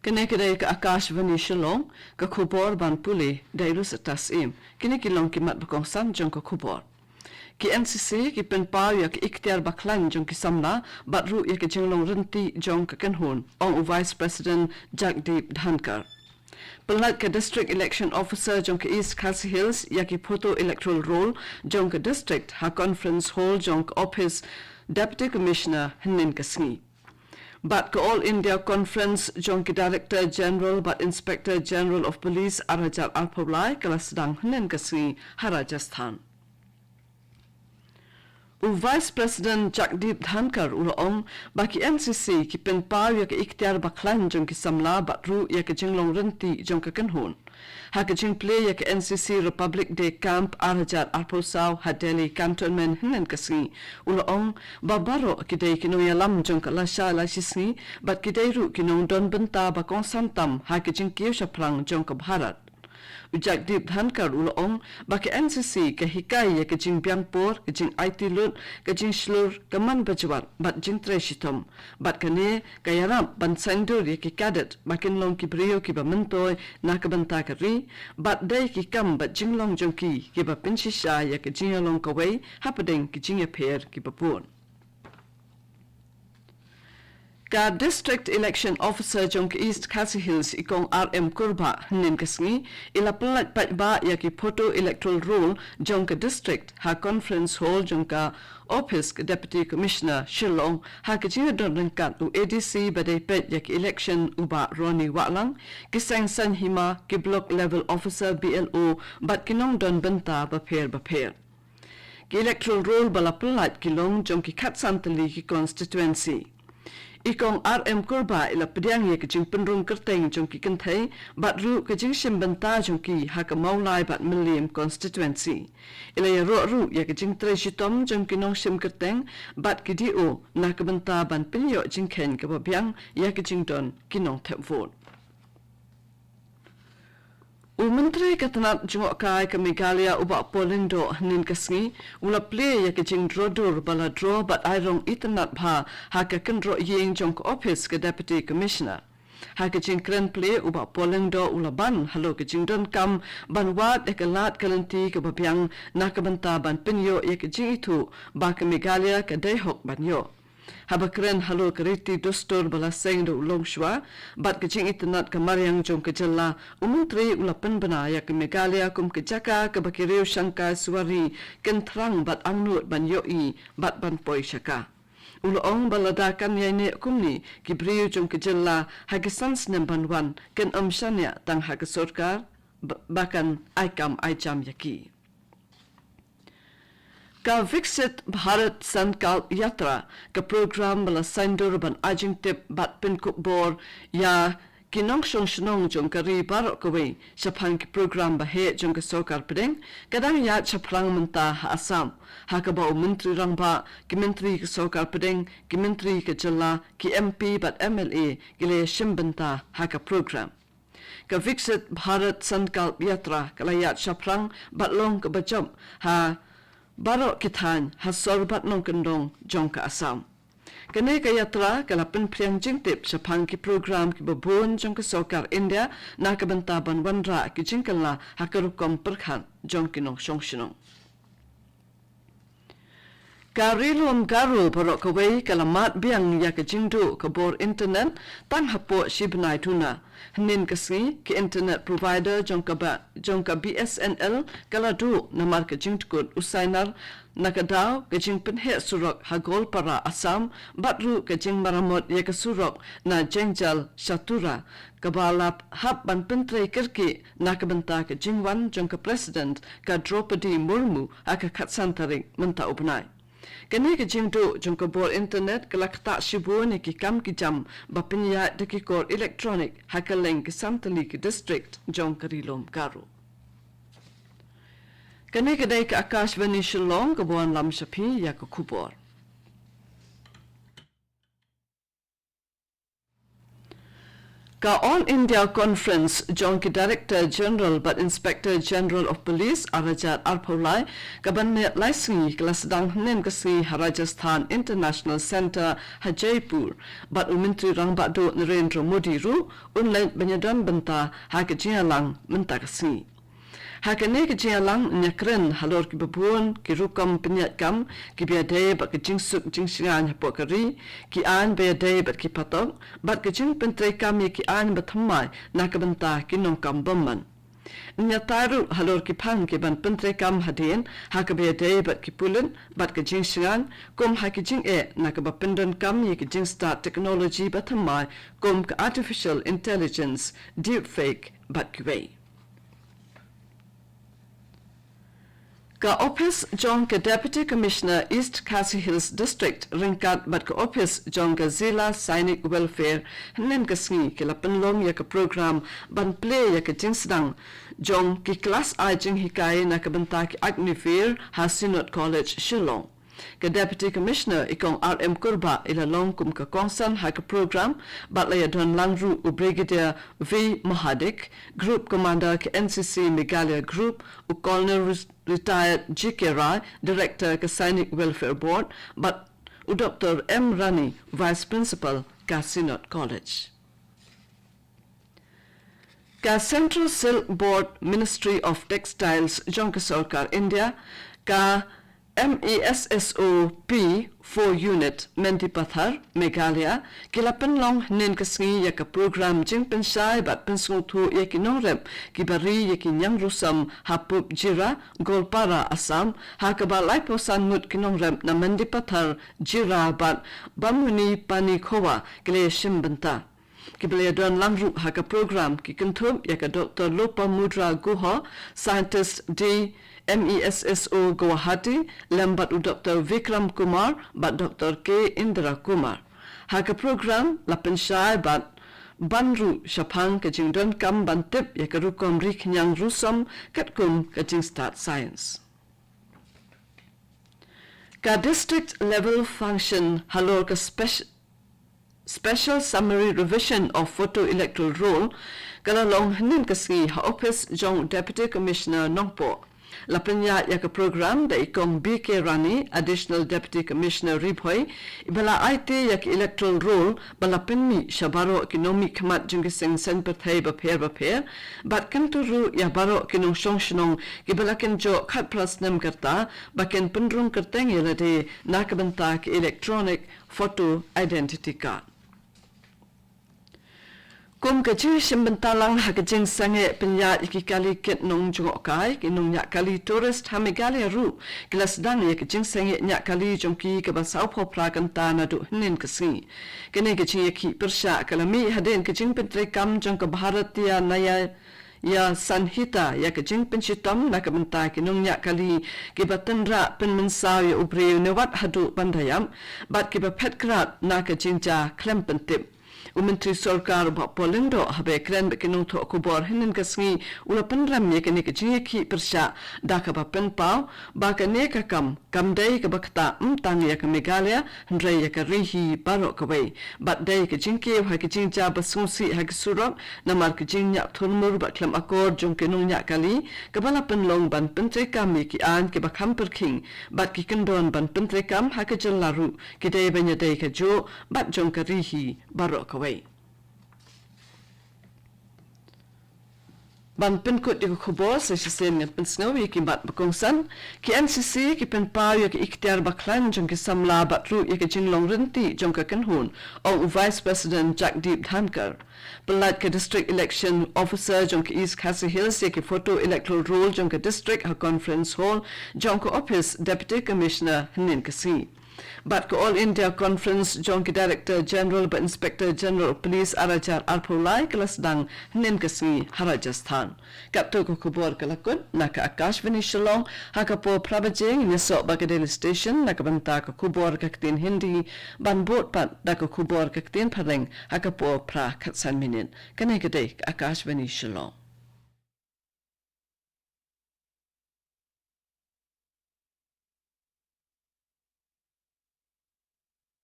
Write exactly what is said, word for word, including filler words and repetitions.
Kane ka dei ka Akashvani Shillong, ka khubor ban pule da i Rosetta Syiem. Kine ki long ki mat ba kongsan jong ka khubor. Ki N C C ki pynpaw ïa ka iktiar bakhlaiñ jong ki samla bad ruh ïa ka jinglong ryntih jong ka kynhun, ong u Vice President Jagdeep Dhankhar. Pynlait ka District Election Officer jong ka East Khasi Hills ïa ki photo electoral roll jong ka district ha Conference Hall jong ka Office Deputy Commissioner hynnin ka sngi. Bad ka All India Conference jong ki Director General bad Inspector General of Police ar hajar arphew lai ka la sdang hynnin ka sngi ha Rajasthan. U Vice President Jagdeep Dhankhar u la ong ba ki N C C ki pynpaw ïa ka iktiar bakhlaiñ jong ki samla bad ruh ïa ka jinglong ryntih jong ka kynhun. Ha ka jingplie ïa ka N C C Republic Day Camp ar hajar arphew saw ha Delhi Cantonment hynnin ka sngi, u la ong ba baroh ki dei ki nongïalam jong ka lashai lashisngi bad ki dei ruh ki nongdon bynta ba kongsan tam ha ka jingkiew shaphrang jong ka Bharat. U Jagdeep Dhankhar u la ong ba ka N C C ka hikai ïa ka jingbiang por, ka jingaiti lut, ka jingshlur, ka man bajwat bad jingtrei shitom. Bad kane ka ïarap ban saiñdur ïa ki cadet ba kin long ki briew kiba myntoi na ka bynta ka ri, bad dei ki kam bad jinglong jong ki kiba pynshisha ïa ka jingïalong kawei hapdeng ki jingïapher kiba bun. Ka District Election Officer jong ka East Khasi Hills, i Kong R M Kurbah, hynnin ka sngi i la pynlait paidbah ïa ki photo electoral roll jong ka district ha Conference Hall jong ka Office ka Deputy Commissioner Shillong, ha ka jingïadon ryngkat u A D C ba dei peit ïa ka election u Bah Ronnie Wahlang, ki seng saiñ hima, ki Block Level Officer, B L O, bad ki nongdon bynta bapher bapher. Ki electoral roll ba la pynlait ki long jong ki khatsan tylli ki constituency. I Kong R M Kurbah i la pdiang ïa ka jingpynrung kyrteng jong ki kynthei bad ruh ka jingshim bynta jong ki ha ka Mawlai bad Mylliem constituency. I la ïaroh ruh ïa ka jingtrei shitom jong ki nongshim kyrteng bad ki D O na ka bynta ban pynïoh jingkheiñ kaba biang ïa ka jingdon ki nongthep vote. U Myntri ka tnat jngohkai ka Meghalaya u Bah Paul Lyngdoh hynnin ka sngi u la plie ïa ka jingdro dur ba la dro bad ai rong itynnad bha ha ka kynroh ïing jong ka ophis ka Deputy Commissioner. Ha ka jingkren plie u Bah Paul Lyngdoh u la ban halor ka jingdonkam ban wad ïa ka lad ka lynti kaba biang na ka bynta ban pynïoh ïa ka jingithuh ba ka Meghalaya ka dei hok ban ïoh. Haba kren halor ka riti dustur ba la seng da u longshuwa bad ka jingitynnad ka mariang jong ka jylla, u Myntri u la pynbna ïa ka Meghalaya kum ka jaka kaba ki riew shangkai suwari kin thrang bad angnud ban ïohi bad ban poi sha ka. U la ong ba lada kan ïaineh kumne ki briew jong ka jylla ha ki san snem ban wan kin ym shaniah tang ha ka sorkar ba, ba kan ai kam ai jam ïa ki. Ka Viksit Bharat Sankalp Yatra, ka program ba la saiñdur ban ai jingtip bad pynkup bor ïa ki nongshong shnong jong ka ri baroh kawei shaphang ki program ba heh jong ka sorkar pdeng, ka dang ïaid shaphrang mynta ha Assam, ha kaba u Myntri Rangbah, ki Myntri ka sorkar pdeng, ki Myntri ka jylla, ki M P bad M L A ki la ïashim bynta ha ka program. Ka Viksit Bharat Sankalp Yatra ka la ïaid shaphrang bad long kaba jop ha baroh ki thaiñ ha sor bad nongkyndong jong ka Assam. Kane ka yatra ka la pynphriang jingtip shaphang ki program kiba bun jong ka sorkar India na ka bynta ban wanrah ki jingkylla ha ka rukom pyrkhat jong ki nongshong shnong. Ka Ri Lum Garo baroh kawei ka la mad biang ïa ka jingduh ka bor internet tang hapoh shi bnai duna. Hynnin ka sngi, ka internet provider jong ka ba, jong ka B S N L ka la duh namar ka jingdkut u sainar na ka daw ka jingpynheh surok ha Goalpara, Assam, bad ruh ka jingmaramot ïa ka surok na Jengjal sha Tura, kaba la hap ban pyntrei kyrkieh na ka bynta ka jingwan jong ka President ka Droupadi Murmu ha ka khatsan tarik mynta u bnai. Kane ka jingduh jong ka bor internet ka la ktah shibun ïa ki kam ki jam ba pynïaid da ki kor electronic ha kylleng ki san tylli ki district jong ka Ri Lum Garo. Kane ka dei ka Akashvani Shillong kaba wanlam sha phi ïa ka khubor. Ka All India Conference jong ki Director General bad Inspector General of Police ar hajar arphew lai, kaban miet lai sngi, ka la sdang hynnin ka sngi ha Rajasthan International Centre ha Jaipur, bad u Myntri Rangbah Duh Narendra Modi ruh un leit ban ïadon bynta ha ka jingïalang mynta ka sngi. Ha kane ka jingïalang, yn ïakren halor kiba bun ki rukom pynïaid kam kiba ïadei bad ka jingsuk jingshngaiñ hapoh ka ri, ki aiñ ba ïadei bad ki phatok, bad ka jingpyntreikam ïa ki aiñ bathymmai na ka bynta ki nongkam bymman. Yn ïatai ruh halor ki phang kiban pyntreikam hadien ha kaba ïadei bad ki pulit bad ka jingshngaiñ, kum ha ki jingeh na kaba pyndonkam ïa ki jingstad technology bathymmai kum ka artificial intelligence, deepfake bad kiwei. Ka ophis jong ka Deputy Commissioner East Khasi Hills District ryngkat bad ka ophis jong ka Zilla Sainik Welfare hynnin ka sngi ki la pynlong ïa ka program ban plie ïa ka jingsdang jong ki klas ai jinghikai na ka bynta ki Agniveer ha Synod College Shillong. Ka Deputy Commissioner i Kong R M Kurbah i la long kum ka kongsan ha ka program, bad la ïadon lang ruh u Brigadier V Mahadik, Group Commander ka N C C Meghalaya Group, u Colonel Re-, Retired G K Rai, Director ka Sainik Welfare Board, bad u Doctor M Rani, Vice Principal ka Synod College. Ka Central Silk Board, Ministry of Textiles jong ka Sorkar India, ka M E S S O P four Unit, Mendipathar, Meghalaya, ki la pynlong hynnin ka sngi ïa ka program jingpynshai bad pynsngewthuh ïa ki nongrep kiba ri ïa ki ñiang rusom ha Pupjira, Goalpara, Assam, ha kaba laiphew san ngut ki nongrep na Mendipathar, Jira bad Bamuni Panikhowa ki la ïashim bynta. Kiba la ïadon lang ruh ha ka program ki kynthup ïa ka Doctor Lopamudra Guha, Scientist D M E S S O Guwahati, lem bad u Doctor Vikram Kumar bad Doctor K Indra Kumar. Ha ka program la pynshai bad ban ruh shaphang ka jingdonkam ban tip ïa ka rukom ri khñiang rusom katkum ka jingstad science. Ka District Level Function halor ka spec-, Special Summary Revision of Photo Electoral Roll ka la long hynnin ka sngi ha ophis jong Deputy Commissioner Nongpoh. La pynïaid ïa ka program da i Kong B K Rani, Additional Deputy Commissioner Ri Bhoi, iba la aiti ïa ka Electoral Roll ba la pynmih sha baroh ki nongmihkhmat jong ki seng saiñ pyrthei bapher bapher, bad kyntu ruh ïa baroh ki nongshong shnong kiba la kynjoh khatphra snem ka rta ba kin pynrung kyrteng ïa lade na ka bynta ka Electronic Photo Identity Card. Kum ka jingshim bynta lang ha ka jingsangeh pynïaid ïa ki kali kit nongjngohkai, ki nongñiah kali tourist ha Meghalaya ruh ki la sdang ïa ka jingsangeh ñiah kali jong ki kaba sawphew phra kynta naduh hynnin ka sngi. Kane ka jingïakhih pyrshah ka la mih hadien ka jingpyntreikam jong ka Bharatiya Nyaya Sanhita ïa ka jingpynshitom na ka bynta ki nongñiah kali kiba tynrah pynmynsaw ïa u briew ne wat haduh ban da ïap, bad kiba phet krad na ka jingjia khlem pyntip. U Myntri Sorkar Bah Paul Lyngdoh haba ïakren bad ki nongthoh khubor hynnin ka sngi u la pynrem ïa kane ka jingïakhih pyrshah da kaba pynpaw ba kane ka kam kam dei kaba ktah ym tang ïa ka Meghalaya hynrei ïa ka ri hi baroh kawei. Bad dei ka jingkiew ha ka jingjia ba sngewsih ha ki surok namar ka jingñiah thurmur bad khlem akor jong ki nongñiah kali kaba la pynlong ban pyntreikam ïa ki aiñ kiba kham pyrkhing bad ki kyndon ban pyntreikam ha ka jylla ruh ki dei ban ïadei kajuh bad jong ka ri hi baroh kawei. Ban pynkut ïa ka khubor, sa shisien ngan pynsngew ïa ki mat ba kongsan. Ki N C C ki pynpaw ïa ka iktiar ba khlaiñ jong ki samla bad ruh ïa ka jinglong ryntih jong ka kynhun, ong u Vice President Jagdeep Dhankhar. Pynlait ka District Election Officer jong ka East Khasi Hills ïa ki photo electoral roll jong ka district ha Conference Hall jong ka ophis Deputy Commissioner hynnin ka sngi. Bad ka All India Conference jong ki Director General bad Inspector General of Police ar hajar arphew lai ka la sdang hynnin ka sngi ha Rajasthan. Katto ka khubor ka la kut na ka Akashvani Shillong, ha ka por phra baje ngin ïasoh bad ka Delhi Station na ka bynta ka khubor ka ktien Hindi, ban bud pat da ka khubor ka ktien Phareng ha ka por phra khatsan minit. Kane ka dei ka Akashvani Shillong.